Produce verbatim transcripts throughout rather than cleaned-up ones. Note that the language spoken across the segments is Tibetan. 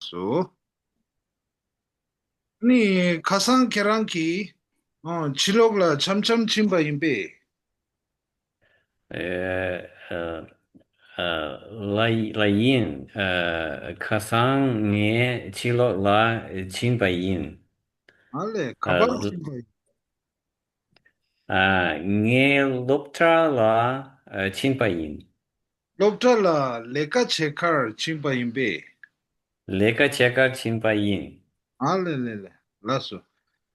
སོ། ནི་ཁ་སང་ཁྱེད་རང་གིས་ཨ་ཕྱི་ལོགས་ལ་འཆམ་འཆམ་ཕྱིན་པ་ཡིན་པས། ཨེ་ཨ་ཨ་ལ་ལ་ཡིན། ཨ་ཁ་སང་ངས་ཕྱི་ལོགས་ལ་ཕྱིན་པ་ཡིན། ཨ་ལས་ག་ཨ་པར་ཕྱིན་པ་ཡིན། ཨ་ངས་སློབ་གྲྭ་ལ་ཨ་ཕྱིན་པ་ཡིན། སློབ་གྲྭ་ལ་ལས་ཀ་བྱེད་ཁར་ཕྱིན་པ་ཡིན་པས། ལས་ཀ་བྱེད་ཁར་ཕྱིན་པ་ཡིན། ཨ་ལེ་ལེ་ལེ། ལགས་སོ།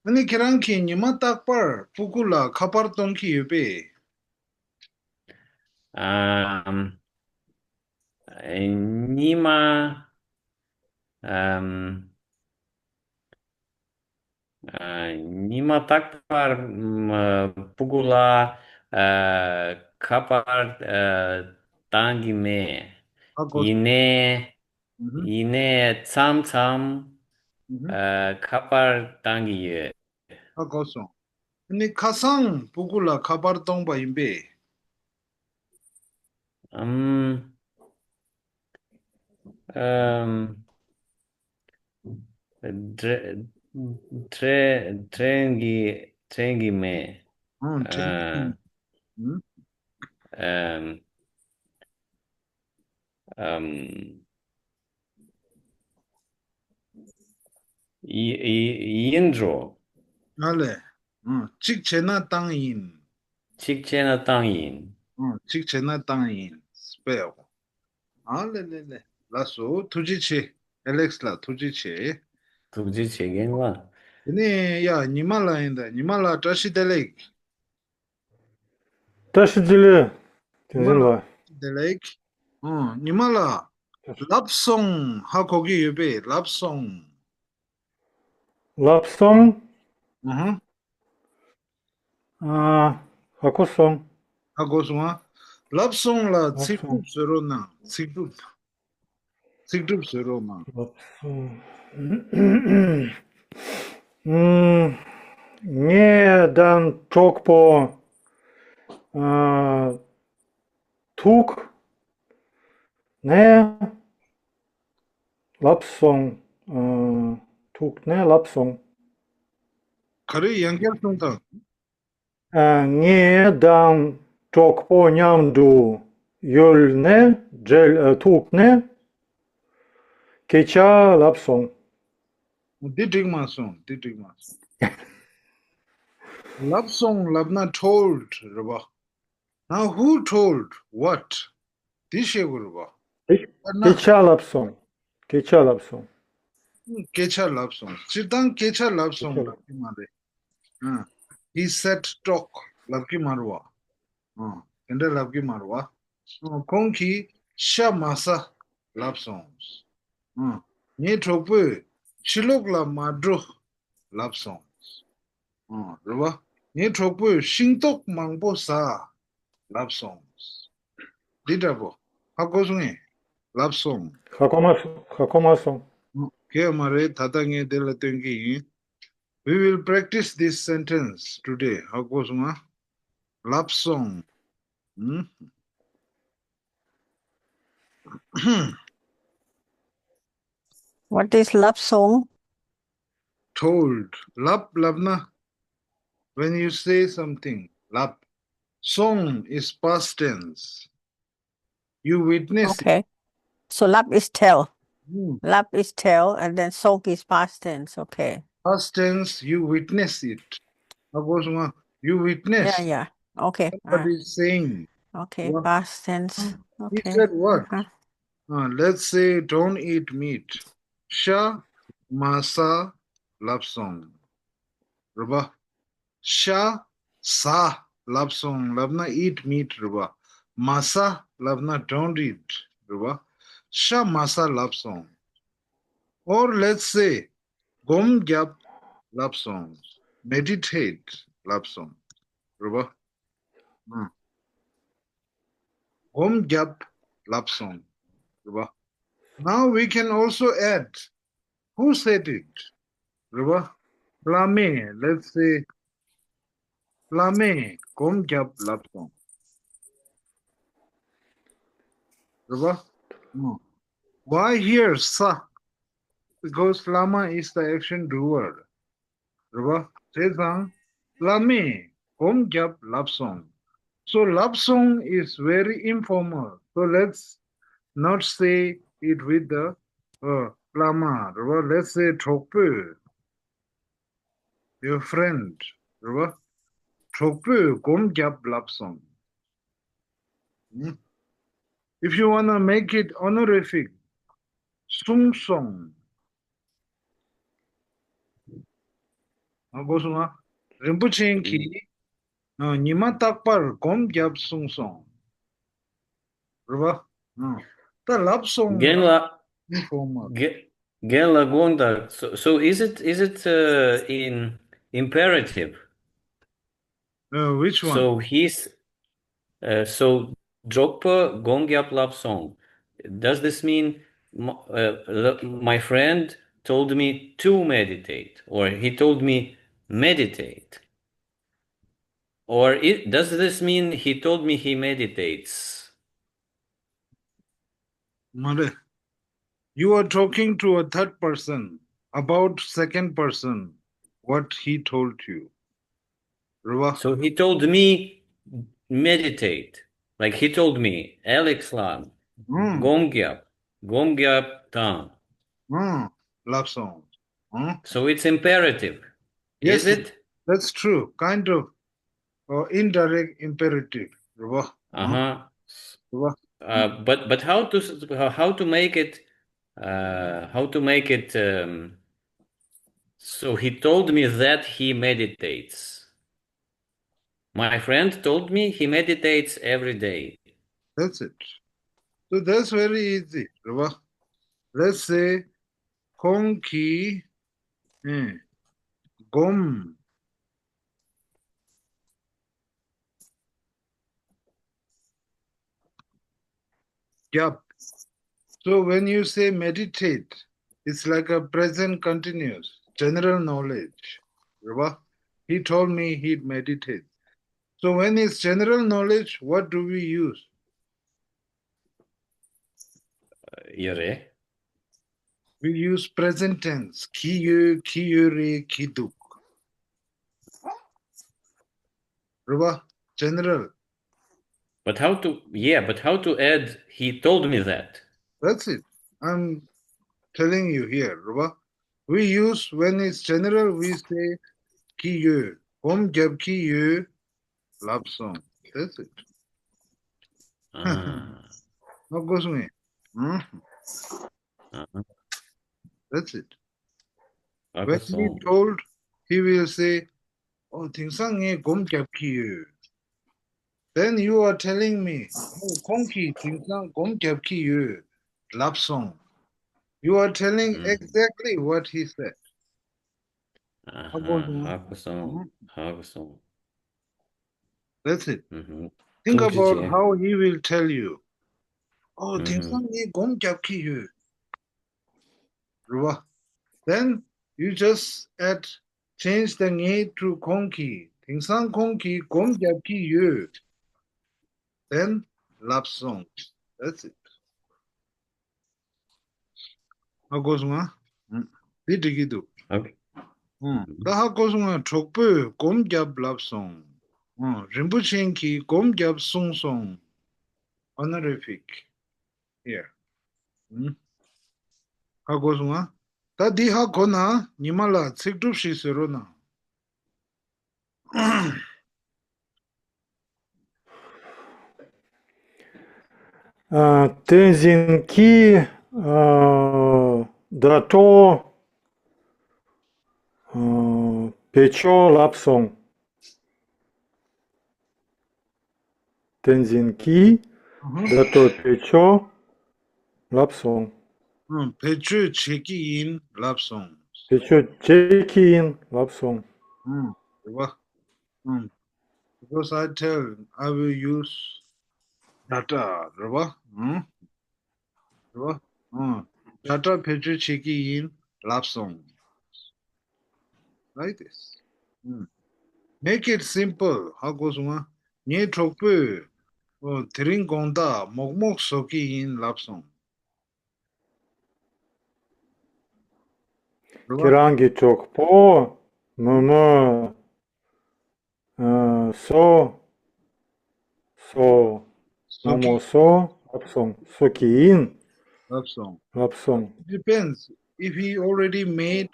ཨ་ནི་ཁྱེད་རང་གིས་ཉི་མ་རྟག་པར་སྤུ་གུ་ལ་ཁ་པར་གཏོང་གི་ཡོད་པས། ཨམ། ཉི་མ། ཨམ། ཨ་ཉི་མ་རྟག་པར་ཨམ་སྤུ་གུ་ལ་ཨ་ཁ་པར་ཨ་བཏང་གི་མེད། ཧ་གོ། ཡིན་ནའི་ཨུ་ཧུ། ཡིན་ནའི་མཚམས་མཚམས་ཨུ་ཧུ། ཨ་ཁ་པར་བཏང་གི་ཡོད། ཧ་གོ་སོང་། ཨ་ནི་ཁ་སང་སྤུ་གུ་ལ་ཁ་པར་གཏོང་པ་ཡིན་པས། ཨམ། ཨམ། དྲན་དྲན་དྲན་གྱི་དྲན་གྱི་མེད། ཨང་། དྲན་གྱི་ཨ་མེད། ཨམ། ཨམ། ཡི་ཡི་ཡིན་འགྲོ། ཨ་ལས། ཨང་། གཅིག་བྱས་ན་བཏང་ཡིན། གཅིག་བྱས་ན་བཏང་ཡིན། ཨང་། གཅིག་བྱས་ན་བཏང་ཡིན། སྤེལ། ཨ་ལེ་ལེ་ལེ། ལགས་སོ། ཐུགས་རྗེ་ཆེ། ཨེ་ལེགས་ལགས། ཐུགས་རྗེ་ཆེ། ཐུགས་རྗེ་ཆེ་རྒན་ལགས། དེ་ནས་ཡ་ཉི་མ་ལགས་ཡིན་ད། ཉི་མ་ལགས་བཀྲ་ཤིས་བདེ་ལེགས། བཀྲ་ཤིས་བདེ་ལེགས། ཉི་མ་ལགས་བཀྲ་ཤིས་བདེ་ལེགས། ཨོ་ཉི་མ་ལགས། ལབ་སོང་ཧ་གོ་གི་ཡོད་པས། ལབ་སོང་། ལབ་སོང་། ཨ་ཧ། ཨ་ཧ་གོ་སོང་། ཧ་གོ་སོང་ཨ། ལབ་སོང་ལ་ལབ་ཚིག་སོང་། གྲུབ་བཟོ་རོགས་གནང་། ཚིག་གྲུབ། ཚིག་གྲུབ་བཟོ་རོགས་གནང་། ལབ་སོང་། ཨུམ། ངའི་གྲོགས་པོ་ཨ་ཐུག་ནས་ལབ་སོང་། ཨ་ཐུག་ནས་ལབ་སོང་། ག་རེ་ཡང་བསྐྱར་གསུངས་དང་། ཨ་ངའི་གྲོགས་པོ་མཉམ་དུ་ཡོད་ནས་འབྲེལ་ཨ་ཐུག་ནས་སྐད་ཆ་ལབ་སོང་། འདི་འགྲིག་མ་སོང་། འདི་འགྲིག་མ་སོང་། ལབ་སོང་ལབ་ན་told རེད་པ། Now who told what? འདི་ཤེས་དགོས་རེད་པ། དཔེར་ན། སྐད་ཆ་ལབ་སོང་། སྐད་ཆ་ལབ་སོང་། སྐད་ཆ་ལབ་སོང་། སྤྱིར་བཏང་སྐད་ཆ་ལབ་སོང་སྐད་ཆ་ལབ་ཀྱི་མ་རེད། ཨ། He said talk ལབ་ཀྱི་མ་རེད་པ། ཨ། དེ་འདྲ་ལབ་ཀྱི་མ་རེད་པ། ཨ། ཁོང་གིས་ཤ་མ་ཟ་ལབ་སོང་། ཨ། ངའི་གྲོགས་པོས་ཕྱི་ལོགས་ལ་མ་འགྲོ་ལབ་སོང་། ཨ། རེད་པ། ངའི་གྲོགས་པོས་ཤིང་ཏོག་མང་པོ་ཟ་ལབ་སོང་། འདི་འདྲ་པོ། ཧ་གོ་སོང་ངས། ལབ་སོང་། ཧ་གོ་མ་སོང་། ཧ་གོ་མ་སོང་། ཨ། གལ་མ་རེད། ད་ལྟ་ངས་དེ་ལ་སྟོན་གྱི་ཡིན། We will practice this sentence today. ཧ་གོ་སོང་ང་། ལབ་སོང་། ཨུམ། What is ལབ་སོང་། Told. ལབ་ལབ་ན། When you say something, ལབ། སོང་is past tense. You witness it. Okay. So ལབ is tell. ལབ is tell, and then སོང་is past tense. Okay. Past tense, you witness it. ཧ་གོ་སོང་ང་། You witness. Yeah, yeah. Okay. Somebody is saying. Okay. Past tense. He said what? Uh, let's say, don't eat meat. ཤ་མ་ཟ་ལབ་སོང་། རེད་པ། ཤ་ཟ་ལབ་སོང་ལབ་ན་eat meat རེད་པ། མ་ཟ་ལབ་ན་don't eat རེད་པ། ཤ་མ་ཟ་ལབ་སོང་། Or let's say, སྒོམ་རྒྱབ་ལབ་སོང་། Meditate ལབ་སོང་། རེད་པ། ཨང་། སྒོམ་རྒྱབ་ལབ་སོང་། རེད་པ། Now we can also add, who said it? རེད་པ། བླ་མས། Let's say, བླ་མས་སྒོམ་རྒྱབ་ལབ་སོང་། རེད་པ། ཨང་། Why here ཟ། because བླ་མ is the action doer. རེད་པ། བྱས་ཙང་བླ་མས་སྒོམ་བརྒྱབ་ལབ་སོང་། So ལབ་སོང་is very informal. So let's not say it with the uh, བླ་མ། རེད་པ། Let's say གྲོགས་པོས། Your friend. རེད་པ། གྲོགས་པོས་སྒོམ་བརྒྱབ་ལབ་སོང་། ཨུམ། If you wanna make it honorific, གསུངས་སོང་། ཨ། གོ་སོང་ང་། རིན་པོ་ཆེ་གིས་ཨ་ཉི་མ་རྟག་པར་སྒོམ་བརྒྱབ་གསུངས་སོང་། རེད་པ། ཨ། ད་ལབ་སོང་། རྒན་ལགས། ཨིན་ཕོར་མལ། རྒན་རྒན་ལགས། དགོངས་དག so, so is it, is it uh, in imperative? Uh, which one? So he's uh, so གྲོགས་པོས་སྒོམ་བརྒྱབ་ལབ་སོང་། Does this mean m- uh, l- my friend told me to meditate, or he told me meditate? Or it, does this mean he told me he meditates? མ་རེད། You are talking to a third person about second person, what he told you. རེད་པ། So he told me meditate. Like he told me, Alex ལགས། ཨང་། སྒོམ་བརྒྱབ། སྒོམ་བརྒྱབ་དང་། ཨང་། ལབ་སོང་། ཨང་། So it's imperative. Yes, is it? That's true. Kind of uh, indirect imperative. རེད་པ། ཨ་ཧ། རེད་པ། Uh, but but how to s- how how to make it uh, how to make it um, so he told me that he meditates. My friend told me he meditates every day. That's it. So that's very easy. རེད་པ། Let's say ཁོང་གིས་ཨེ་སྒོམ་བརྒྱབ། So when you say meditate, it's like a present continuous, general knowledge. རེད་པ། He told me he meditates. So when it's general knowledge, what do we use? ཡོད་རེད། We use present tense. གྱིས་ཡོད། གྱིས་ཡོད་རེད། གྱིས་འདུག་རེད་པ། General. But how to, yeah, but how to add he told me that? That's it. I'm telling you here, རེད་པ། We use, when it's general, we say གྱིས་ཡོད། སྒོམ་བརྒྱབ་ཀྱི་ཡོད། ལབ་སོང་། That's it. ཨ། ཧ་གོ་སོང་ངས། ཨང་། ཨ། That's it. ཨ། When གོ་སོང་། He told, he will say, ཨོ། དེང་སང་ངས་སྒོམ་བརྒྱབ་ཀྱི་ཡོད། Then you are telling me, ཨོ། ཁོང་གིས་དེང་སང་སྒོམ་བརྒྱབ་ཀྱི་ཡོད་ལབ་སོང་། You are telling ཨ། Exactly what he said. ཨ་ཧ། ཧ་གོ་སོང་། ཧ་གོ་སོང་། ཨ། ཧ་གོ་སོང་། That's it. ཨུ་ཧུ། Think about how he will tell you. ཨོ། དེང་སང་ངས་སྒོམ་བརྒྱབ་ཀྱི་ཡོད། རེད་པ། Then you just add, change the ངས་to ཁོང་གིས། དེང་སང་ཁོང་གིས་སྒོམ་བརྒྱབ་ཀྱི་ཡོད། Then ལབ་སོང་། That's it. ཧ་གོ་སོང་ང་། ཨང་། འདི་འགྲིག་གི་འདུག་ཨོ་ཁེ། ཨང་། ད་ཧ་གོ་སོང་ང་། གྲོགས་པོས་སྒོམ་བརྒྱབ་ལབ་སོང་། ཨང་། རིན་པོ་ཆེ་གིས་སྒོམ་བརྒྱབ་གསུངས་སོང་། Honorific here. ཨང་། ཧ་གོ་སོང་ང་། ད་འདི་ཧ་གོ་ན་ཉི་མ་ལ་ཚིག་གྲུབ་ཞིག་བཟོ་རོགས་གནང་། ཨ། བསྟན་འཛིན་གྱིས་ཨ་ད་ལྟོ་ཨ་བེད་སྤྱོད་ལབ་སོང་། བསྟན་འཛིན་གྱིས་ཨ་ཧ། ད་ལྟོ་བེད་སྤྱོད་ལབ་སོང་། ཨང་། བེད་སྤྱོད་བྱེད་ཀྱི་ཡིན་ལབ་སོང་། བེད་སྤྱོད་བྱེད་ཀྱི་ཡིན་ལབ་སོང་། ཨང་། རེད་པ། ཨང་། Because I tell, I will use ད་ལྟ། རེད་པ། ཨང་། རེད་པ། ཨང་། ད་ལྟ་བེད་སྤྱོད་བྱེད་ཀྱི་ཡིན་ལབ་སོང་། Like this. ཨང་། Make it simple. ཧ་གོ་སོང་ང་། ངའི་གྲོགས་པོས་ཨོ་དེ་རིང་དགོང་དག་མོག་མོག་བཟོ་གི་ཡིན་ལབ་སོང་། ཁྱེད་རང་གི་གྲོགས་པོ་མོ་མོ། ཨ། སོ། སོ། མོ་མོ་སོ་ལབ་སོང་། སོ་གི་ཡིན་ལབ་སོང་། ལབ་སོང་། Depends. If he already made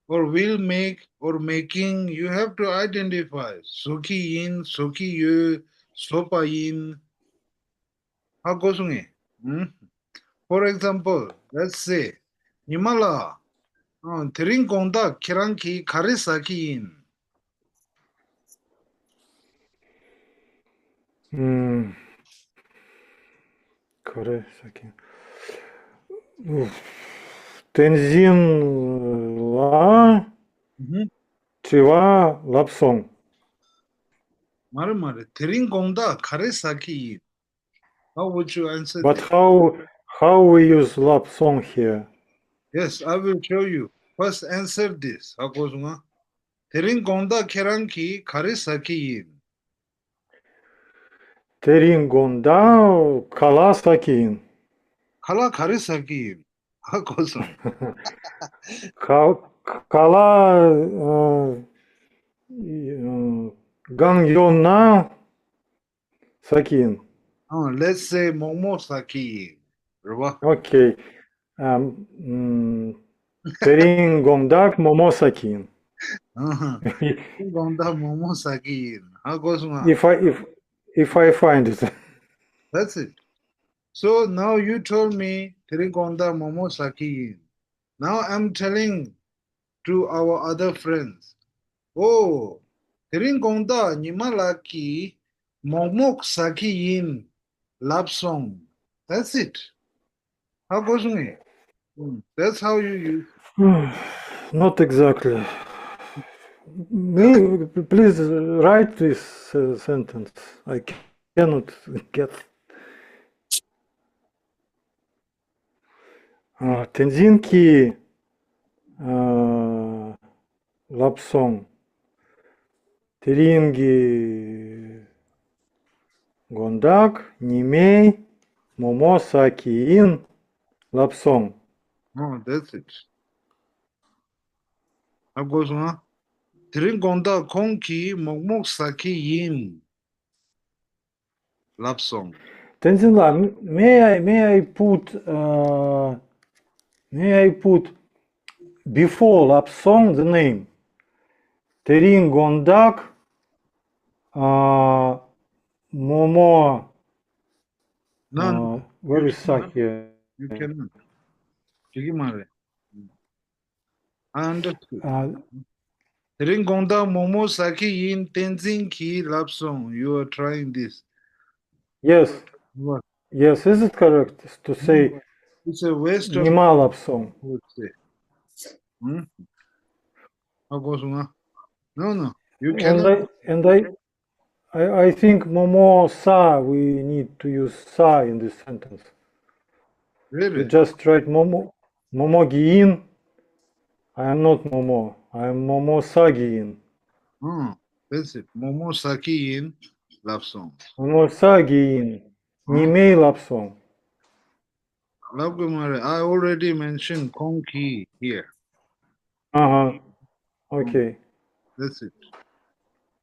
or will make or making, you have to identify. བཟོ་གི་ཡིན། བཟོ་གི་ཡོད། བཟོས་པ་ཡིན། ཧ་གོ་སོང་ངས། ཨུམ། For example, let's say, ཉི་མ་ལགས། ཨ། དེ་རིང་དགོང་དག་ཁྱེད་རང་གིས་ག་རེ་ཟ་གི་ཡིན། ཨུམ། ག་རེ་ཟ་གི་ཡིན། ཨུ། བསྟན་འཛིན་ལགས། ཨུ་ཧུམ། དྲི་བ་ལབ་སོང་། མ་རེད་མ་རེད། དེ་རིང་དགོང་དག་ག་རེ་ཟ་གི་ཡིན། How would you answer But this? How, how we use ལབ་སོང་here? Yes, I will show you. First answer this. ཧ་གོ་སོང་ང་། དེ་རིང་དགོང་དག་ཁྱེད་རང་གིས་ག་རེ་ཟ་གི་ཡིན། དེ་རིང་དགོང་དག་ཁ་ལག་ཟ་གི་ཡིན། ཁ་ལག་ག་རེ་ཟ་གི་ཡིན། ཧ་གོ་སོང་། ཁ་ཁ་ལག་ཨ། ཨ། གང་ཡོད་ན་ཟ་གི་ཡིན། ཨ། Let's say མོག་མོག་ཟ་གི་ཡིན། རེད་བ། Okay. ཨམ། ཨམ། དེ་རིང་དགོང་དག་མོག་མོག་ཟ་གི་ཡིན། ཨ། དེ་རིང་དགོང་དག་མོག་མོག་ཟ་གི་ཡིན། ཧ་གོ་སོང་ང་། If I, if, if I find it. That's it. So now you told me དེ་རིང་དགོང་དག་མོག་མོག་ཟ་གི་ཡིན། Now I'm telling to our other friends. Oh, དེ་རིང་དགོང་དག་ཉི་མ་ལགས་ཀྱིས་མོག་མོག་ཟ་གི་ཡིན་ལབ་སོང་། That's it. ཧ་གོ་སོང་ངས། ཨུམ། That's how you use. Not exactly. May, please write this uh, sentence. I cannot get. ཨ། བསྟན་འཛིན་གྱིས་ཨ། ལབ་སོང་། དེ་རིང་གི་དགོང་དག་ཉི་མས་མོག་མོག་ཟ་གི་ཡིན་ལབ་སོང་། Oh, that's it. ཧ་གོ་སོང་ང་། དེ་རིང་དགོང་དག་ཁོང་གིས་མོག་མོག་ཟ་གི་ཡིན། ལབ་སོང་། བསྟན་འཛིན་ལགས། May I, may I put, uh, may I put before ལབ་སོང་the name. དེ་རིང་དགོང་དག་ཨ། མོག་མོག No, no. Uh, where is Saki? You cannot. འགྲིག་གི་མ་རེད། I understood. ཨ། དེ་རིང་དགོང་དག་མོག་མོག་ཟ་གི་ཡིན། བསྟན་འཛིན་གྱིས་ལབ་སོང་། You are trying this. Yes. What? Yes, is it correct to say It's a waste of ཉི་མ་ལབ་སོང་། I would say. ཧུམ། ཧ་གོ་སོང་ང་། No, no. You And cannot. I, and I, I, I think མོག་མོག་ཟ, we need to use ཟ in this sentence. Really? You just write མོག་མོག་མོག་མོག་གི་ཡིན། I am not མོག་མོག I am མོག་མོག་ཟ་གི་ཡིན། ཨང་། That's it. མོག་མོག་ཟ་གི་ཡིན་ལབ་སོང་། མོག་མོག་ཟ་གི་ཡིན། ཨང་། ཉི་མས་ལབ་སོང་། ལབ་དགོས་མ་རེད། I already mentioned ཁོང་གིས་here. Uh-huh. Okay. That's it.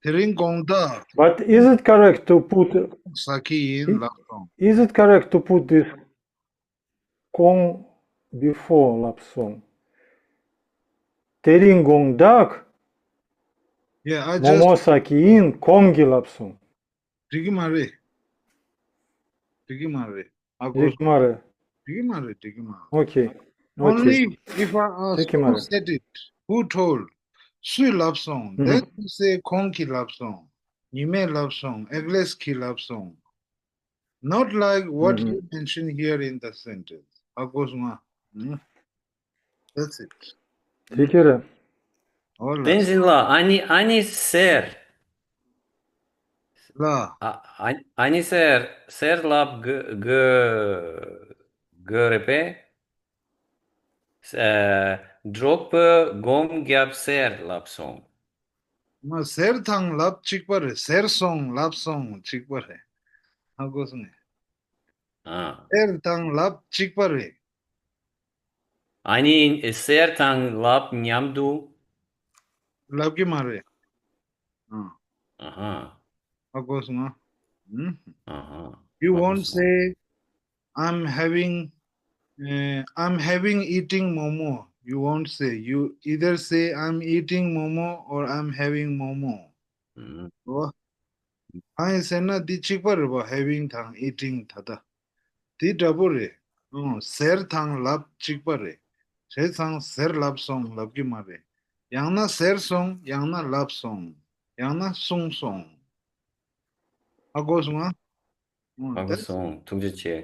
དེ་རིང་དགོང་དག But is it correct to put, ཟ་གི་ཡིན་ལབ་སོང་། Is it correct to put this ཁོང་before ལབ་སོང་། དེ་རིང་དགོང་དག Yeah, I མོག་མོག just ཟ་གི་ཡིན། ཁོང་གིས་ལབ་སོང་། འགྲིག་གི་མ་རེད། འགྲིག་གི་མ་རེད། ཨ་གོ་འགྲིག་གི་མ་རེད། འགྲིག་གི་མ་རེད། འགྲིག་གི་མ་རེད། Okay. Okay. Only if I ask འགྲིག་གི་མ་who རེད། Said it, who told, སུས་ལབ་སོང་། ཨུ་Then ཧུ། You say ཁོང་གིས་ལབ་སོང་། ཉི་མས་ལབ་སོང་། ཨེག་ལེས་ཀྱིས་ལབ་སོང་། Not like what ཨུ་ཧུ། You mention here in the sentence. ཨ་གོ་སོང་ང་། ཨུ། That's it. དེ་ཁྱེད་རེད། ཨོ་ལ། བསྟན་འཛིན་ལགས། ཨ་ནི་ཨ་ནི་ཟེར། ལ། ཨ་ཨ་ཨ་ནི་ཟེར་ཟེར་ལབ་དགོས་དགོས་དགོས་རེད་པས། ཨ། གྲོགས་པོས་སྒོམ་རྒྱབ་ཟེར་ལབ་སོང་། མ་ཟེར་དང་ལབ་གཅིག་པ་རེད། ཟེར་སོང་ལབ་སོང་གཅིག་པ་རེད། ཧ་གོ་སོང་ངས། ཨ། ཟེར་དང་ལབ་གཅིག་པ་རེད། ཨ་ནི་གསེར་དང་ལབ་མཉམ་དུ། ལབ་ཀྱི་མ་རེད། ཨ། ཨ་ཧ། ཧ་གོ་སོང་ང་། ཨུམ། ཨ་ཧ། You ཧ་གོ་won't སོང་། say, I'm having, uh, I'm having eating momo. You won't say. You either say, I'm eating momo or I'm having momo. ཨུམ། རོ། གང་ཡིན་ཟེར་ན་འདི་གཅིག་པ་རེད་པ། having དང་eating ད་ལྟ། འདི་འདྲ་པོ་རེད། ཨང་། ཟེར་དང་ལབ་གཅིག་པ་རེད། བྱས་ཙང་ཟེར་ལབ་སོང་ལབ་ཀྱི་མ་རེད། ཡང་ན་ཟེར་སོང་། ཡང་ན་ལབ་སོང་། ཡང་ན་གསུངས་སོང་། ཧ་གོ་སོང་ང་། ཨང་། ཧ་གོ་སོང་། ཐུགས་རྗེ་ཆེ།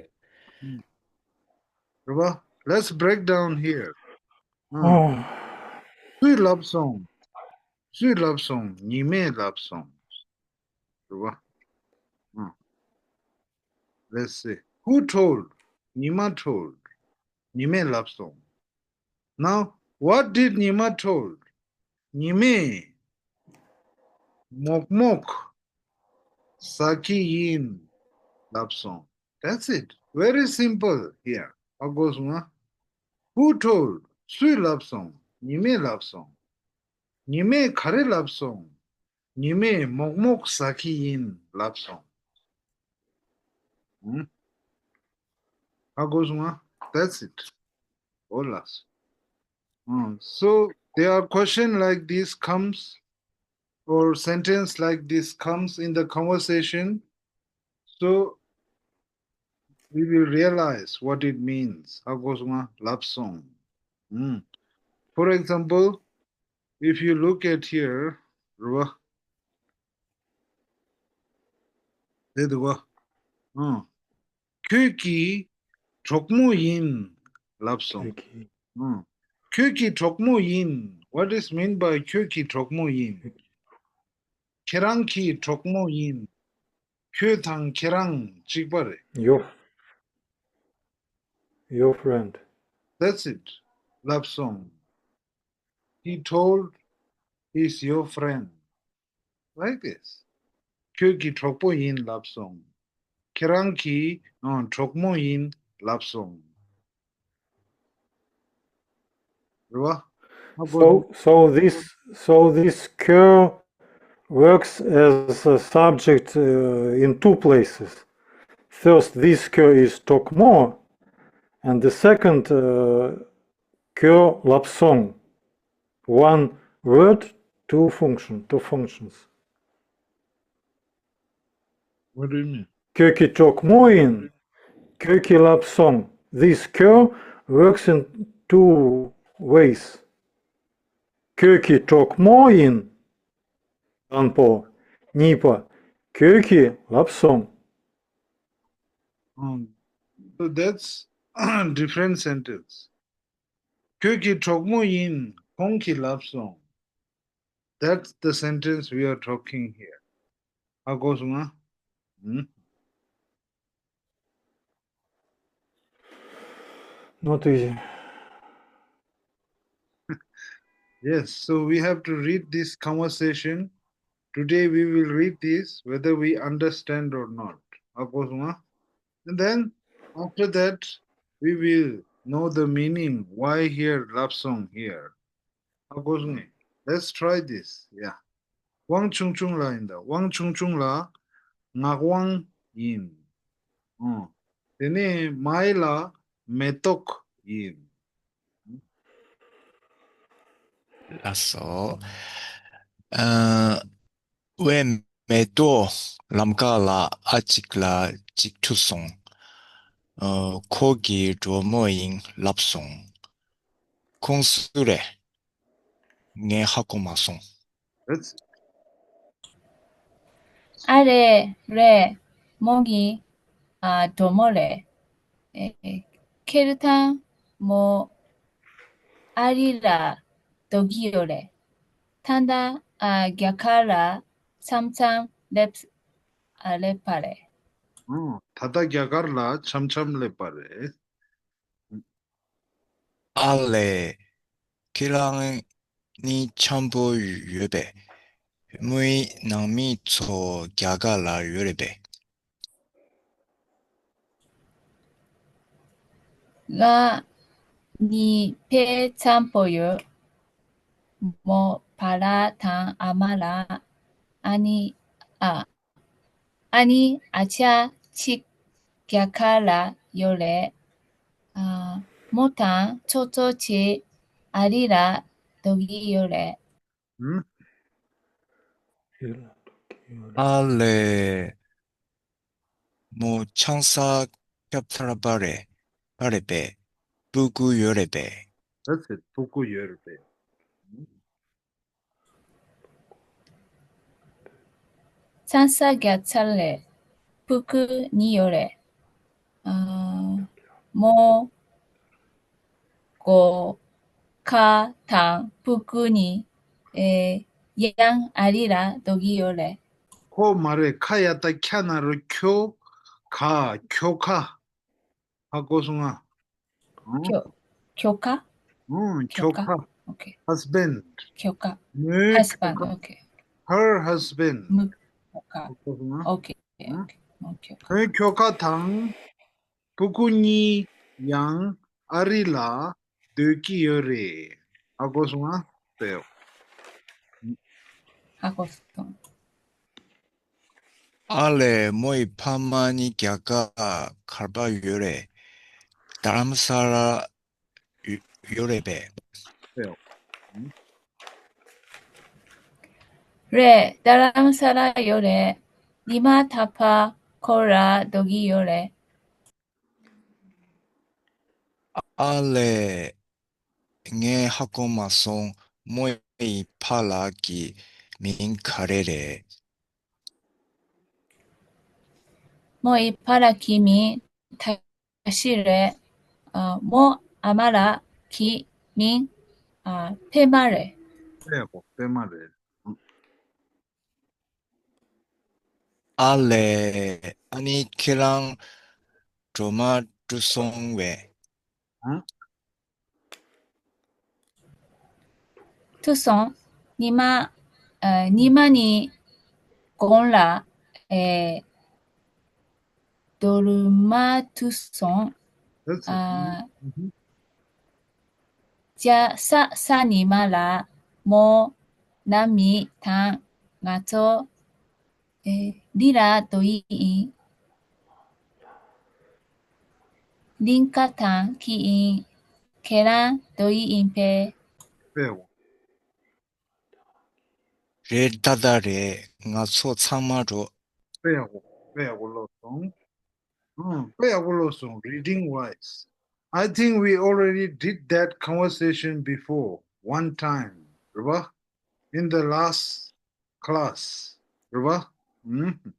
རེད་པ། Let's break down here. ཨང་། ཨོ། སུས་ལབ་སོང་། སུས་ལབ་སོང་། ཉི་མས་ལབ་སོང་། རེད་པ། ཨང་། Let's see. Who told? ཉི་མ་told. ཉི་མས་ལབ་སོང་། Now, what did ཉི་མ་told? ཉི་མས་མོག་མོག་ཟ་གི་ཡིན་ལབ་སོང་། That's it. Very simple here. ཧ་གོ་སོང་ང་། Who told? སུས་ལབ་སོང་། ཉི་མས་ལབ་སོང་། ཉི་མས་ག་རེ་ལབ་སོང་། ཉི་མས་མོག་མོག་ཟ་གི་ཡིན་ལབ་སོང་། ཧ་གོ་སོང་ང་། That's it. འོ་ལགས། So there are question like this comes or sentence like this comes in the conversation. So we will realize what it means. ཧ་གོ་སོང་ང་། ལབ་སོང་། For example, if you look at here, རེད་པ། དེ་འདུག་ག་ཁྱོད་ཀྱི་གྲོགས་མོ་ཡིན་ལབ་སོང་། ཁྱོད་ཀྱི་གྲོགས་མོ་ཡིན། What is mean by ཁྱོད་ཀྱི་གྲོགས་མོ་ཡིན། ཁྱེད་རང་གི་གྲོགས་མོ་ཡིན། ཁྱོད་དང་ཁྱེད་རང་གཅིག་པ་རེད། Your, your friend. That's it. ལབ་སོང་། He told he's your friend. Like this. ཁྱོད་ཀྱི་གྲོགས་པོ་ཡིན་ལབ་སོང་། ཁྱེད་རང་གི་ཨང་གྲོགས་མོ་ཡིན་ལབ་སོང་། རེད་པ། So, so this, so this ཁྱོད works as a subject uh, in two places. First, this ཁྱོད is གྲོགས་མོ, and the second uh, ཁྱོད་ལབ་སོང་། One word, two function, two functions. What do you mean? ཁྱོད་ཀྱི་གྲོགས་མོ་ཡིན། ཁྱོད་ཀྱི་ལབ་སོང་། This ཁྱོད works in two ways. ཁྱོད་ཀྱི་གྲོགས་མོ་ཡིན། དང་པོ། གཉིས་པ། ཁྱོད་ཀྱིས་ལབ་སོང་། Um, so that's different sentence. ཁྱོད་ཀྱི་གྲོགས་མོ་ཡིན། ཁོང་གིས་ལབ་སོང་། That's the sentence we are talking here. ཧ་གོ་སོང་ང་། ཨུམ། Not easy. Yes, so we have to read this conversation. Today we will read this whether we understand or not. ཧ་གོ་སོང་ང་། And then after that we will know the meaning. Why here love song here? ཧ་གོ་སོང་ངས། Let's try this. Yeah. དབང་ཆུང་ཆུང་ལ་ཡིན་ད། དབང་ཆུང་ཆུང་ལ་ངག་དབང་ཡིན། ཨོ། དེ་ནས་མའི་ལ་མེ་ཏོག་ཡིན། ལགས་སོ། ཨ། ཝེ་མེ་ཏོག་ལམ་ཁ་ལ་ཨ་ཅིག་ལ་ཅིག་ཐུག་སོང་། ཨ། ཁོ་གི་གྲོགས་མོ་ཡིན་ལབ་སོང་། ཁོང་སུ་རེད། ངས་ཧ་གོ་མ་སོང་། That's ཨ་རེད་རེད། མོ་གི་ཨ་གྲོགས་མོ་རེད། ཨེ། ཁེར་ཐང་མོ་ཨ་རི་ལ་སྡོད་ཀྱི་ཡོད་རེད། ད་ལྟ་ཨ་རྒྱ་གར་ལ་མཚམས་མཚམས་སླེབས་ཨ་སླེབས་པ་རེད། ཨོ། ད་ལྟ་རྒྱ་གར་ལ་འཆམ་འཆམ་སླེབས་པ་རེད། ཨ་ལས། ཁྱེད་རང་ནི་འཆམ་པོ་ཡོད་པས། མོའི་ནང་མི་ཚོ་རྒྱ་གར་ལ་ཡོད་རེད་པས། ང་ གཉིས་ཕ་ཚང་པོ་ཡོད། མོ་བ་ལ་དང་ཨ་མ་ལ། ཨ་ནི་ཨ། ཨ་ནི་ཨ་ཅག་གཅིག་རྒྱ་གར་ལ་ཡོད་རེད། ཨ། མོ་དང་ཚོགས་གཙོ་ཆེ་ཨ་རི་ལ་སྡོད་ཀྱི་ཡོད་རེད། ཨུམ། ཨ་ལེ། མོ་ཆང་ས་ཁྱབ་ཚར་བ་རེད། བ་རེད་པས། སྤུ་གུ་ཡོད་རེད་པས། ད་ཚེ་སྤུ་གུ་ཡོད་རེད་པས། ཆང་ས་རྒྱག་ཚར་ལས་སྤུ་གུ་གཉིས་ཡོད་རེད། ཨ། མོ། མགོ། ཁ་དང་སྤུ་གུ་གཉིས། ཨེ། ཡང་ཨ་རི་ལ་སྡོད་ཀྱི་ཡོད་རེད། ཁོ་མ་རེད། ཁ་ཡ་ད་ཁྱ་ན་རོ་ཁྱོ། ག་ཁྱོ་ག་ཧ་གོ་སོང་ང་། ཨང་། ཁྱོ། ཁྱོ་ག་ཨང་། ཁྱོ་ཁྱོ་ག་ག་ཨོ་ཁེ། husband། ཁྱོ་ག་མོའི་husband ཁྱོ་ག་ཨོ་ཁེ། her husband། མོའི་ཁྱོ་ག་ཨོ་ཁེ། ཨོ་ཁེ། ཨོ་ཁེ། མོའི་ཁྱོ་ག་ཁོའི་ཁྱོ་ག་དང་སྤུ་གུ་གཉིས་ཡང་ཨ་རི་ལ་སྡོད་ཀྱི་ཡོད་རེད། ཧ་གོ་སོང་ང་། ཧ་གོ་སོང་། ཨ་ལེ། མོ་ཡི་ཕ་མ་ནི་རྒྱ་གར་གར་པ་ཡོད་རེད། དྷ་རམ་ས་ལ་ཡོད་རེད་པས། རེད། དྷ་རམ་ས་ལ་ཡོད་རེད། ཉི་མ་ཐ་ཕ་ཁོ་ར་སྡོད་ཀྱི་ཡོད་རེད། ཨ་ལེ། ངས་ཧ་གོ་མ་སོང་། མོ་ཡི་ཕ་ལགས་ཀྱི་མིང་ག་རེ་རེད། མོ་ཡི་ཕ་ལགས་ཀྱི་མིང་ཐ་ཤི་རེད། ཨ། མོ་ཨ་མ་ལགས་ཀྱི་མིང་ཨ། པད་མ་རེད། པད་མ་རེད། ཨ་ལེ། ཨ་ནི་ཁྱེད་རང་སྒྲོལ་མ་ཐུག་སོང་བས། ཨང་། ཐུག་སོང་། ཉི་མ། ཨ། ཉི་མ་གཉིས་གོང་ལ། ཨེ། སྒྲོལ་མ་ཐུག་སོང་། ཨ། ཅ། གཟའ་གཟའ་ཉི་མ་ལ་མོ་ནང་མི་དང་ང་ཚོ། ཨེ། འདི་ལ་སྡོད་ཡི་ཡིན། གླིང་ག་དང་ཁྱི་ཡིན། ཁྱེད་རང་སྡོད་ཡི་ཡིན་པས། པའོ། རེད། ད་ད་རེད། ང་ཚོ་ཚང་མ་འགྲོ། དཔེ་ཡག་པོ། དཔེ་ཡག་པོ་ཀློག་སོང་། ཨང་། དཔེ་ཡག་པོ་ཀློག་སོང་། Reading wise, I think we already did that conversation before, one time, རེད་པ། In the last class, རེད་པ། ཨུམ།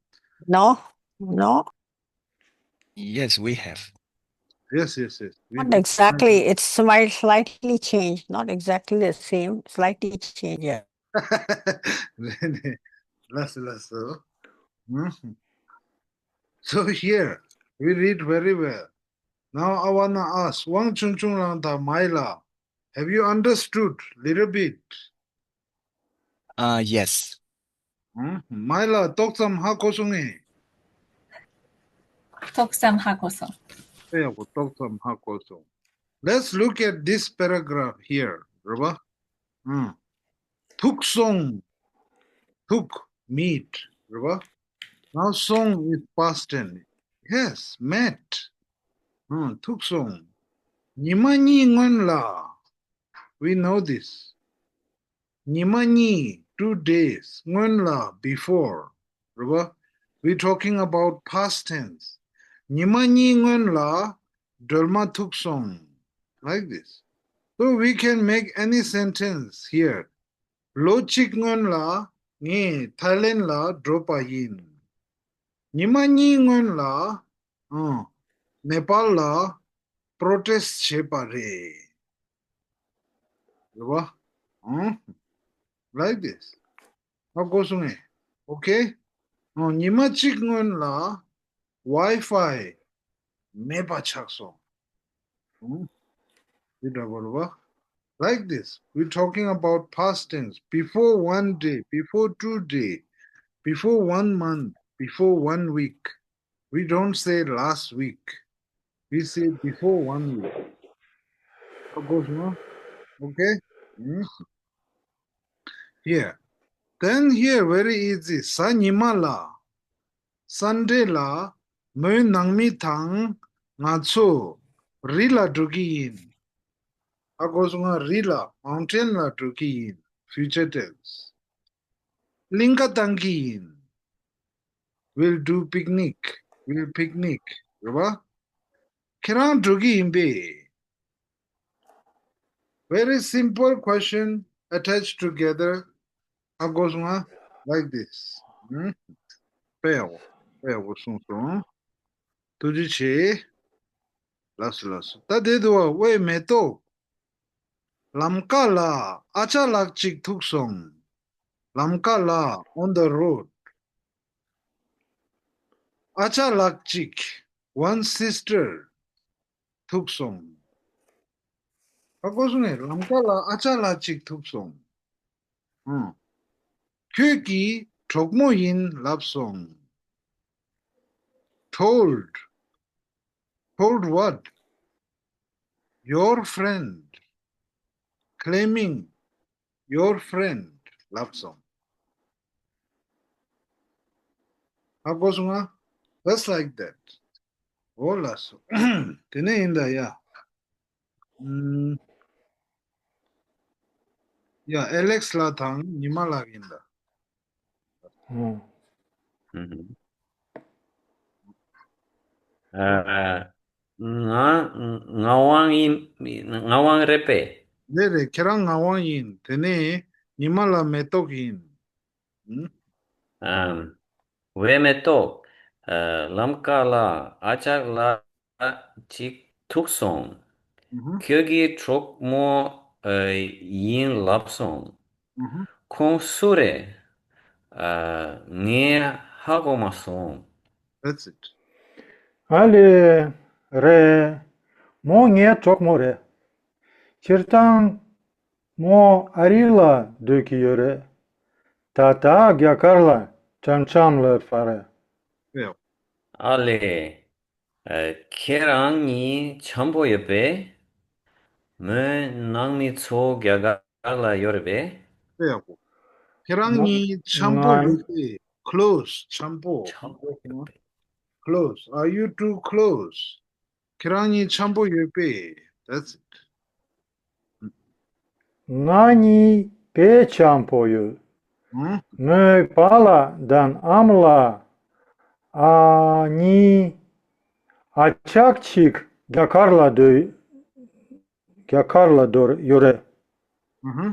No, no. Yes, we have. Yes, yes, yes. We Not did. Exactly. It's slight-, slightly changed. Not exactly the same. Slightly changed. Yeah. ལགས་སོ། ལགས་སོ། ཨུམ། So here, we read very well. Now I wanna ask, ཝང་ཆུང་ཆུང་ལགས་དང་མའི་ལགས། Have you understood little bit? Uh, yes. ཨུམ། མའི་ལགས་ཏོག་ཙམ་ཧ་གོ་སོང་ངས། ཏོག་ཙམ་ཧ་གོ་སོང་། དཔེ་ཡག་པོ། ཏོག་ཙམ་ཧ་གོ་སོང་། Let's look at this paragraph here, རེད་པ། ཨུམ། ཐུག་སོང་། ཐུག meet, རེད་པ། Now སོང་is past tense. Yes, met. ཨུམ། ཐུག་སོང་། ཉི་མ་གཉིས་སྔོན་ལ། We know this. ཉི་མ་གཉིས། two days. སྔོན་ལ། before. རེད་པ། We talking about past tense. ཉི་མ་གཉིས་སྔོན་ལ་སྒྲོལ་མ་ཐུག་སོང་། Like this. So we can make any sentence here. ལོ་གཅིག་སྔོན་ལ་ངས་ཐའི་ལེན་ལ་འགྲོ་པ་ཡིན། ཉི་མ་གཉིས་སྔོན་ལ། ཨང་། ནེ་པཱལ་ལ་པྲོ་ཊེ་སི་ཊི་བྱས་པ་རེད། རེད་པ། ཨང་། Like this. ཧ་གོ་སོང་ངས། Okay? ཨང་། ཉི་མ་གཅིག་སྔོན་ལ་ཝའི་ཕའི་མེད་པ་ཆགས་སོང་། ཨང་། འདི་འདྲ་པོ་རེད་པ། Like this, we're talking about past tense. Before one day, before two day, before one month, before one week. We don't say last week. We say before one week. གོ་སོང་། Okay? ཨུམ། Here. Then here very easy. གཟའ་ཉི་མ་ལ། Sunday ལ་མོའི་ནང་མི་དང་ང་ཚོ་རི་ལ་འགྲོ་གི་ཡིན། ཧ་གོ་སོང་ང་། རི་ལ། Mountain ལ་འགྲོ་གི་ཡིན། Future tense. གླིང་ག་བཏང་གི་ཡིན། We'll do picnic. We'll picnic. རེད་པ། ཁྱེད་རང་འགྲོ་གི་ཡིན་པས། Very simple question attached together. ཧ་གོ་སོང་ང་། Like this. ཨུམ། དཔེ་ཡག་པོ། དཔེ་ཡག་པོ་གསུངས་སོང་། ཐུགས་རྗེ་ཆེ། ལགས་སོ་ལགས་སོ། ད་དེ་འདུག་པ། ཝེ་མེ་ཏོག་ལམ་ཁ་ལ་ཨ་ཅག་ལགས་གཅིག་ཐུག་སོང་། ལམ་ཁ་ལ། On the road. ཨ་ཅག་ལགས་གཅིག One sister. ཐུག་སོང་། ཧ་གོ་སོང་ངས། ལམ་ཁ་ལ་ཨ་ཅག་ལགས་གཅིག་ཐུག་སོང་། ཨང་། ཁྱོད་ཀྱི་གྲོགས་མོ་ཡིན་ལབ་སོང་། Told. Told what? Your friend. Claiming your friend. ལབ་སོང་། ཧ་གོ་སོང་ང་། Just like that. འོ་ལགས་སོ། དེ་ནས་ཡིན་ད་ཡ། ཨུམ། ཡ། ཨེ་ལེགས་ལགས་དང་ཉི་མ་ལགས་ཡིན་ད། ཨོ། ཨུམ། ཨ། ང་ངག་དབང་ཡིན། ངག་དབང་རེད་པས། རེད་རེད། ཁྱེད་རང་ངག་དབང་ཡིན། དེ་ནས་ཉི་མ་ལགས་མེ་ཏོག་ཡིན། ཨུམ། ཨམ། ཝེ་མེ་ཏོག་ཨ། ལམ་ཁ་ལ་ཨ་ཅག་ལགས་གཅིག་ཐུག་སོང་། ཨུ་ཧུ། ཁྱོད་ཀྱི་གྲོགས་མོ་ཨ། ཡིན་ལབ་སོང་། ཨུ་ཧུ། ཁོང་སུ་རེད། ཨ། ངས་ཧ་གོ་མ་སོང་། That's it. ཨ་ལེ། རེད། མོ་ངའི་གྲོགས་མོ་རེད། སྤྱིར་བཏང་མོ་ཨ་རི་ལ་སྡོད་ཀྱི་ཡོད་རེད། ད་ལྟ་རྒྱ་གར་ལ་འཆམ་འཆམ་སླེབས་པ་རེད། ཨེ། ཨ་ལེ། ཨ། ཁྱེད་རང་གཉིས་འཆམ་པོ་ཡོད་པས། མོའི་ནང་མི་ཚོ་རྒྱ་གར་ལ་ཡོད་རེད་པས། དཔེ་ཡག་པོ། ཁྱེད་རང་གཉིས་འཆམ་པོ་ང་ཡོད་པས། Close. འཆམ་པོ། འཆམ་པོ་ཡོད་པས། Close. Are you two close? ཁྱེད་རང་གཉིས་འཆམ་པོ་ཡོད་པས། That's it. ང་གཉིས་དཔེ་འཆམ་པོ་ཡོད། ཨང་། མོའི་པཱ་ལགས་དང་ཨ་མ་ལགས་ཨ་གཉིས་ཨ་ཅག་གཅིག་རྒྱ་གར་ལ་སྡོད། རྒྱ་གར་ལ་སྡོད་ཡོད་རེད། ཨུ་ཧུ།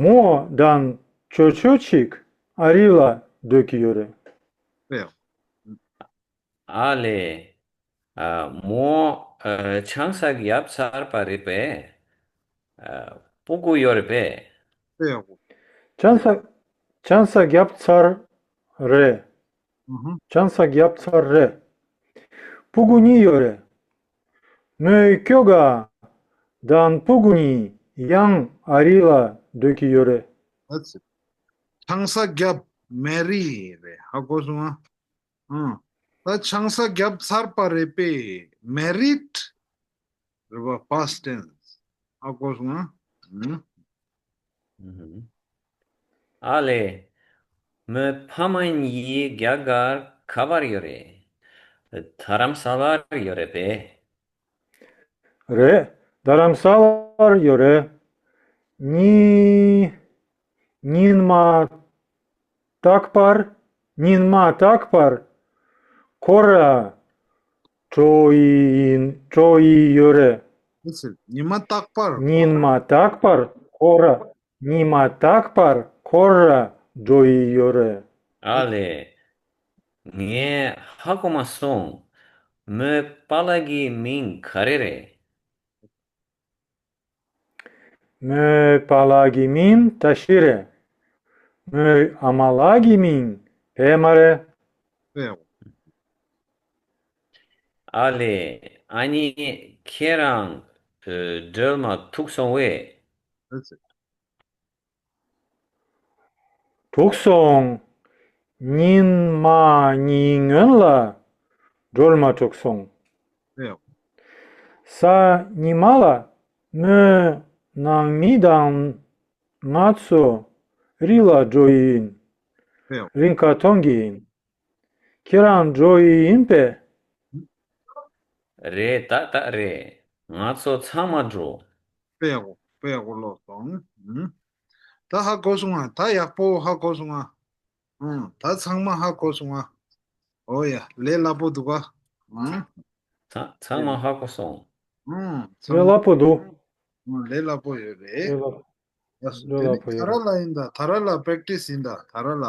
མོ་དང་ཅོ་ཅོ་གཅིག་ཨ་རི་ལ་སྡོད་ཀྱི་ཡོད་རེད། དཔེ་ཡག་ཨ་ལེ། ཨ། མོ་ཨ། ཆང་ས་བརྒྱབ་ཚར་པ་རེད་པས། ཨ། སྤུ་གུ་ཡོད་རེད་པས། དཔེ་ཡག་པོ། ཆང་ས། ཆང་ས་བརྒྱབ་ཚར་རེད། ཨུ་ཧུ། ཆང་ས་བརྒྱབ་ཚར་རེད། སྤུ་གུ་གཉིས་ཡོད་རེད། མོའི་ཁྱོ་ག་དང་སྤུ་གུ་གཉིས་ཡང་ཨ་རི་ལ་སྡོད་ཀྱི་ཡོད་རེད། That's it. ཆང་ས་བརྒྱབ། མེ་རི་རེད། ཧ་གོ་སོང་ང་། ཨང་། ད་ཆང་ས་བརྒྱབ་ཚར་པ་རེད་པས། Married རེད་པ། Past tense. ཧ་གོ་སོང་ང་། ཨང་། ཨུ་ཧུ། ཨ་ལེ། མོའི་ཕ་མ་གཉིས་རྒྱ་གར་ག་པར་ཡོད་རེད། རྡ་རམ་ས་ལར་ཡོད་རེད་པས། རེད། རྡ་རམ་ས་ལར་ཡོད་རེད། ཉི། ཉིན་མ་རྟག་པར། ཉིན་མ་རྟག་པར་ཁོ་ར་འགྲོ་ཡི་ཡིན། འགྲོ་ཡི་ཡོད་རེད། ཉི་མ་རྟག་པར། ཉིན་མ་རྟག་པར་ཁོ་ར། ཉི་མ་རྟག་པར་ཁོ་ར་འགྲོ་ཡི་ཡོད་རེད། ཨ་ལེ། ངས་ཧ་གོ་མ་སོང་། མོའི་པཱ་ལགས་ཀྱི་མིང་ག་རེ་རེད། མོའི་པཱ་ལགས་ཀྱི་མིང་བཀྲ་ཤིས་རེད། མོའི་ཨ་མ་ལགས་ཀྱི་མིང་པད་མ་རེད། ཨ་ལེ། ཨ་ནི་ཁྱེད་རང་སྒྲོལ་མ་ཐུག་སོང་བས། ཐུག་སོང་། ཉིན་མ་གཉིས་སྔོན་ལ་སྒྲོལ་མ་ཐུག་སོང་། གཟའ་ཉི་མ་ལ་ མོས་ནང་མི་དང་ང་ཚོ་རི་ལ་འགྲོ་ཡིན། རི་ཁ་མཐོང་གི་ཡིན། ཁྱེད་རང་འགྲོ་ཡི་ཡིན་པས། རེད། ད་ད་རེད། ང་ཚོ་ཚང་མ་འགྲོ། དཔེ་ཡག་པོ། དཔེ་ཡག་པོ་ཀློག་སོང་། ཨུམ། ད་ཧ་གོ་སོང་ང་། ད་ཡག་པོ་ཧ་གོ་སོང་ང་། ཨུམ། ད་ཚང་མ་ཧ་གོ་སོང་ང་། ཨོ་ཡ། ལས་སླ་པོ་འདུག་ག། ཨུམ། ཚང་ཚང་མ་ཧ་གོ་སོང་། ཨུམ། ལས་ཚང་སླ་པོ་འདུག། ཨུམ། ལས་སླ་པོ་ཡོད་རེད། ལས་སླ་ལགས་སོ། ལས་དེ་སླ་ནི་པོ་ཐ་ཡོད་ར་རེད། ལ་ཡིན་ད། ཐ་ར་ལ་པེག་ཊི་སི་ཡིན་ད། ཐ་ར་ལ།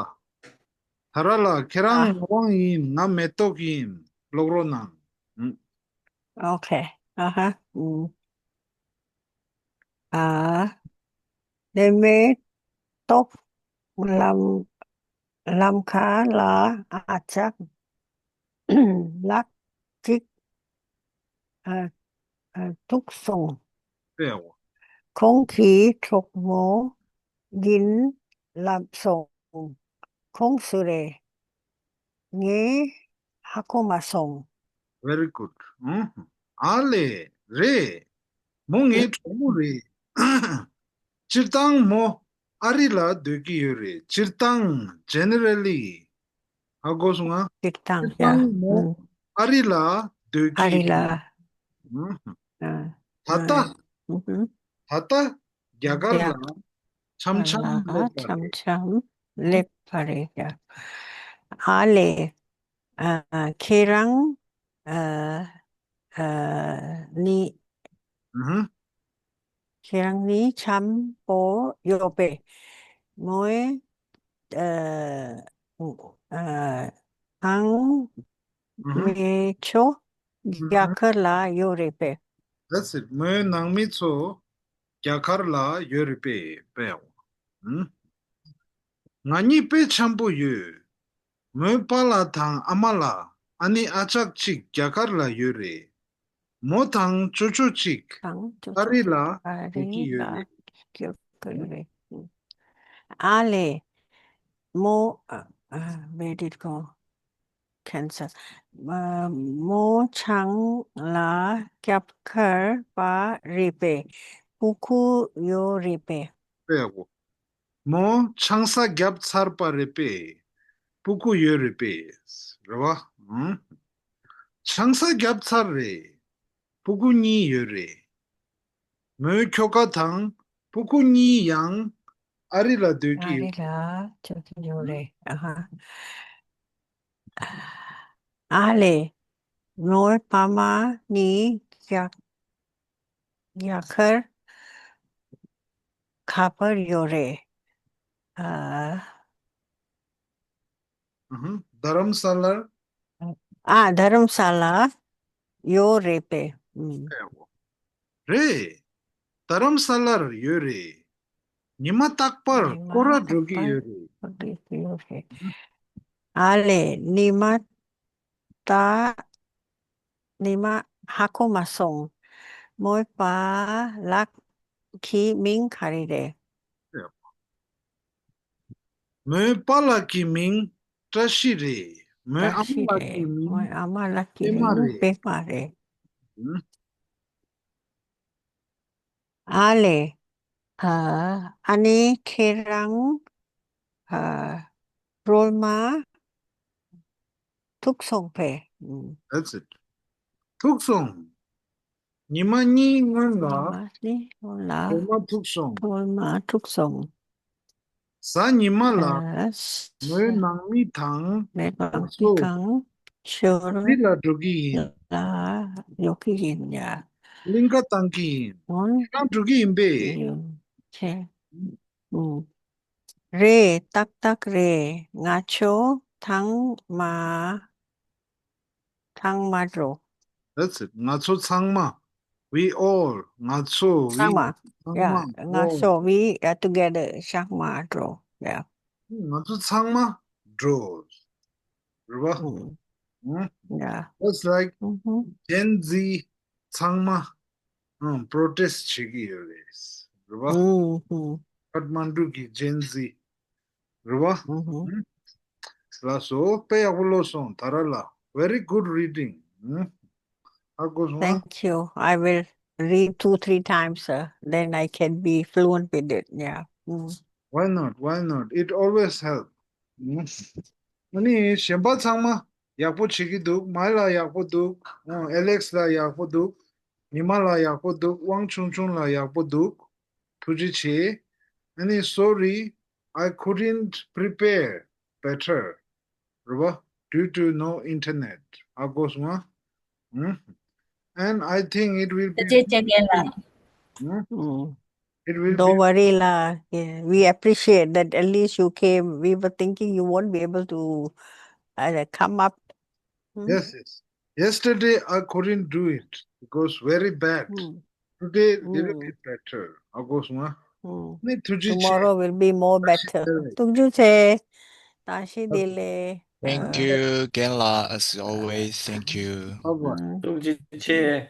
ཐ་ར་ལ། ཁྱེད་རང་ཨ། ངག་དབང་ཡིན། ང་མེ་ཏོག་ཡིན། ཀློག་རོགས་གནང་། ཨུམ། ཨོ་ཁེ། ཨ་ཧ། ཨུམ། ཨ། ལས་མེ་ཏོག་ལམ་ལམ་ཁ་ལ་ཨ་ཅག་ལག་ཅིག་ཨ་ཨ་ཐུག་སོང་། དཔེ་ཡག་པོ། ཁོང་གི་གྲོགས་མོ་ཡིན་ལབ་སོང་། ཁོང་སུ་རེད། ངས་ཧ་གོ་མ་སོང་། Very good. ཨུམ། ཨ་ལས། རེད། མོ་ངའི་གྲོགས་མོ་རེད། སྤྱིར་བཏང་མོ་ཨ་རི་ལ་སྡོད་ཀྱི་ཡོད་རེད། སྤྱིར་བཏང་། Generally. ཧ་གོ་སོང་ང་། སྤྱིར་བཏང་། སྤྱིར་བཏང་ཡ། མོ་ཨུམ། ཨ་རི་ལ་སྡོད་ཨ་ཀྱི་རི་ལ། ཡོད། ཨུམ། ཨ། ད་ལྟ། ཨ། ཨུམ། ད་ལྟ་རྒྱ་གར་ཡ། ལ་འཆམ་འཆམ་ལ་སླེབས་པ་འཆམ་རེད། འཆམ་སླེབས་པ་རེད་ཡ། ཨ་ལས། ཨ། ཁྱེད་རང་ཨ་ཨ་ནི། ཨུ་ཧུམ། ཁྱེད་རང་ནི་འཆམ་པོ་ཡོད་པས། མོའི་ཨ་ཨ་ནང་ཨུ་ཧུམ། མི་ཚོ་ཨུ་ཧུམ། རྒྱ་གར་ལ་ཡོད་རེད་པས། That's it. མོའི་ནང་མི་ཚོ་རྒྱ་གར་ལ་ཡོད་རེད་པས། པས། ཨུམ། ང་གཉིས་དཔེ་འཆམ་པོ་ཡོད། མོའི་པཱ་ལགས་དང་ཨ་མ་ལགས། ཨ་ནེ་ཨ་ཅག་ཅིག་རྒྱ་གར་ལ་ཡོད་རེད། མོ་དང་ཅོ་ཅོ་ཅིག་དང་ཅོ་ཨ་ཅོ་རི་ལ་ཨ་སྡོད་ཀྱི་རི་ཡོད་ལ་རེད། སྐྱོད་ཀྱི་རེད། ཨ་ལས། མོ་ཨ་ཨ་where did go? Cancel. མོ་ཆང་ལ་རྒྱབ་ཁར་པ་རེད་པས། སྤུ་གུ་ཡོད་རེད་པས། དཔེ་ཡག་པོ། མོ་ཆང་ས་བརྒྱབ་ཚར་པ་རེད་པས། སྤུ་གུ་ཡོད་རེད་པས། རེད་བ། ཨང་། ཆང་ས་བརྒྱབ་ཚར་རེད། སྤུ་གུ་གཉིས་ཡོད་རེད། མོའི་ཁྱོ་ག་དང་སྤུ་གུ་གཉིས་ཡང་ཨ་རི་ལ་སྡོད་ཀྱི་ཨ་ཡོད། རི་ལ་སྡོད་ཀྱི་ཡོད་རེད། ཨ་ཧ། ཨ་ལས། མོའི་ཕ་མ་གཉིས་རྒྱ་རྒྱ་གར་ཁ་པར་ཡོད་རེད། ཨ། ཨ་ཧ། རྡ་རམ་ས་ལར། ཨ། རྡ་རམ་ས་ལ་ཡོད་རེད་པས། ཨུམ། རེད། རྡ་རམ་ས་ལར་ཡོད་རེད། ཉི་མ་རྟག་པར་ཉི་མ་སྐོར་ར་འགྲོ་རྟག་གི་པར་ཡོད་རེད། སྐོར་ར་འགྲོ་གི་ཡོད་རེད། ཨ་ལས། ཉི་མ་ད། ཉི་མ་ཧ་གོ་མ་སོང་། མོའི་པཱ་ལགས་ཀྱི་མིང་ག་རེ་རེད། མོའི་པཱ་ལགས་ཀྱི་མིང་བཀྲ་ཤིས་རེད། མོའི་ཨ་བཀྲ་མ་ཤིས་ལགས་རེད། ཀྱི་མིང་མོའི་ཨ་མ་ལགས་ཀྱི་པད་མ་མིང་རེད། པད་མ་རེད། ཨ་ལས། ཨ་ཨ་ནི་ཁྱེད་རང་ཨ་སྒྲོལ་མ་ཐུག་སོང་པས། ཨུམ། That's it. ཐུག་སོང་། ཉི་མ་གཉིས་སྔོན་ལ། ཉི་མ་གཉིས་སྔོན་ལ་སྒྲོལ་མ་ཐུག་སོང་། སྒྲོལ་མ་ཐུག་སོང་། གཟའ་ཉི་མ་ལ། ཨ། མོའི་ནང་མི་དང་མོའི་ང་ནང་མི་ཚོ་དང་ཞོར་རི་ལ་འགྲོ་གི་ཡིན། ལ་ཡོང་གི་ཡིན་ཡ། གླིང་ག་བཏང་གི་ཡིན། ཨོ། ཁྱེད་རང་འགྲོ་གི་ཡིན་པས། ཡོང་ཆེ། ཨུམ། རེད། ཏག་ཏག་རེད། ང་ཚོ་ཚང་མ་ཚང་མ་འགྲོ། That's it. ང་ཚོ་ཚང་མ། We all. ང་ཚོ། We. ཚང་མ། ཚང་Yeah. མ། ང་all. ཚོ། We are together. ཚང་མ་འགྲོ། Yeah. ང་ཚོ་ཚང་མ་འགྲོ། རེད་བ། ཨུམ། ཨུམ། Yeah. That's like ཨུམ་ཧུམ། Gen Z ཚང་མ། ཨུམ། Protest བྱེད་ཀྱི་ཡོད་རེད། རེད་བ། ཨུམ་ཧུམ། ཀ་ཐ་མན་ཌུ་གི་Gen Z། རེད་བ། ཨུམ་ཧུམ། ཨུམ། ལགས་སོ། དཔེ་ཡག་པོ་ཀློག་སོང་ཐ་ར་ལགས། Very good reading. ཨུམ། ཧ་གོ་སོང་ང་། Thank you. I will read two, three times, uh, then I can be fluent with it. Yeah. Mm. Why not? Why not? It always help. ཨ་ནི་གཞན་པ་ཚང་མ་ཡག་པོ་བྱེད་ཀྱི་འདུག་མའི་ལགས་ཡག་པོ་འདུག་ཨོ་ཨེ་ལེགས་ལགས་ཡག་པོ་འདུག་ཉི་མ་ལགས་ཡག་པོ་འདུག་དབང་ཆུང་ཆུང་ལགས་ཡག་པོ་འདུག་ཐུགས་རྗེ་ཆེ། ཨ་ནི་sorry, I couldn't prepare better རེད་བ། due to no internet. ཧ་གོ་སོང་ང་། ཨུམ། And I think it will be ཐུགས་རྗེ་ཆེ་རྒན་ལགས། ཨུམ། Mm. It will Don't be worry, la. Yeah, we appreciate that at least you came. We were thinking you won't be able to uh, come up. Hmm? Yes, yes. Yesterday I couldn't do it. It was very bad. Hmm. Today little Hmm. bit better. ཧ་གོ་སོང་ང་། Hmm. ནི་ཐུགས་རྗེ་ཆེ། Tomorrow will be more better. ཐུགས་རྗེ་ཆེ། བཀྲ་ཤིས་བདེ་ལེགས། Thank Uh, you རྒན་ལགས, as always. Thank you. Bye bye. mm. ཐུགས་རྗེ་ཆེ།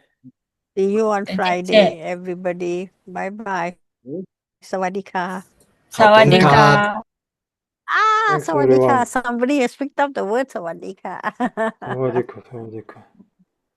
See you on ཐུགས་རྗེ་ཆེ། Friday, everybody. Bye bye. สวัสดีค่ะ สวัสดีค่ะ Ah, Thanks, สวัสดีค่ะ everyone. Somebody has picked up the word สวัสดีค่ะ สวัสดีค่ะ สวัสดีค่ะ